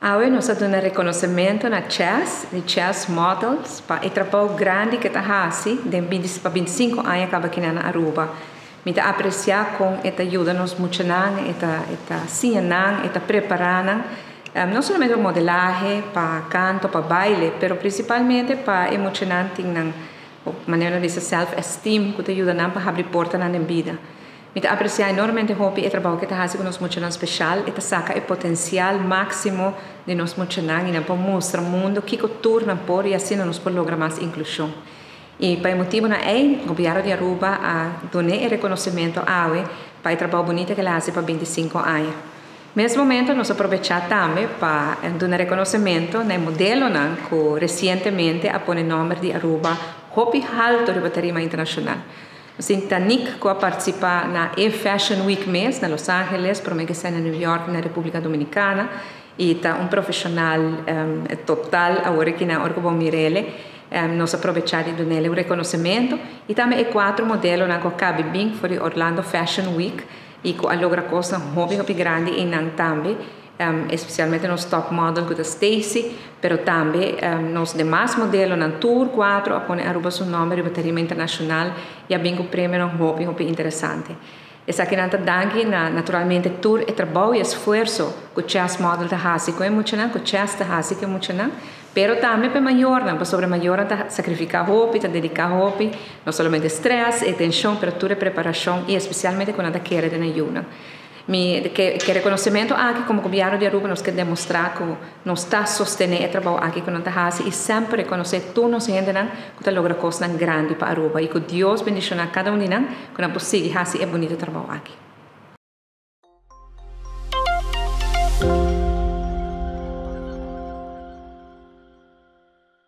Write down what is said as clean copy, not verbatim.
Awe nos a duna reconocemento na Chess, di Chess Models, pa e trabou grandi cu e ta haci den pa 25 aña caba aki na Aruba. Mi ta aprecia con e ta yuda nos muchanan, e ta siña nan, e ta prepara nan, no solamente pa modelahe, pa canto, pa baile, pero principalmente pa e muchanan tin nan manera di self-esteem cu ta yuda nan pa habri porta na bida. Mi ta aprecia enormemente hopi e trabou cu e ta haci cu nos muchanan special, e ta saca e potencial maximo di nos muchanan y nan por mustra mundo kico tur nan por y asina nos por logra mas inclusion. Y pa e motibo nan ey, gobierno di Aruba a duna e reconocimento awe pa e trabou bunita cu el a haci pa 25 aña. Mes momento nos a aprovecha tambe pa duna reconocimento na modelonan cu recientemente a pone nomber di Aruba hopi halto riba tarima internacional. Asina, Tanik cu a participa na E Fashion Week mes na Los Angeles, prome cu na New York, na Republica Dominicana, y ta un profesional total awor aki na ora cu mir'ele. Nos a aprovecha di duna un reconocimento y tambe e cuatro modelonan cu a caba di bin for di Orlando Fashion Week y cu a logra cos hopi hopi grandi eynan tambe, especialmente nos top model cu ta Stacy, pero tambe nos demas modelonan, tur cuatro a pone Aruba su nomber riba tarima internacional y a bin cu premio hopi hopi interesante. Esaki ta danki na naturalmente tur e trabou y esfuerso cu Chess Model ta haci cu e muchanan, cu Chess ta haci cu e muchanan, pero tambe pa mayornan, pasobra mayornan ta sacrifica hopi, ta dedica hopi, no solamente stress y tension, pero tur e preparacion y especialmente cu nan ta kere den nan yiunan. Mi cu e reconocimento aki como gobierno di Aruba nos kier demostra cu nos ta sostene e trabou aki cu nan ta haci y semper reconoce tur nos hendenan cu ta logra cosnan grandi pa Aruba y cu Dios bendiciona cada un di nan cu nan por sigui haci e bunita trabou aki.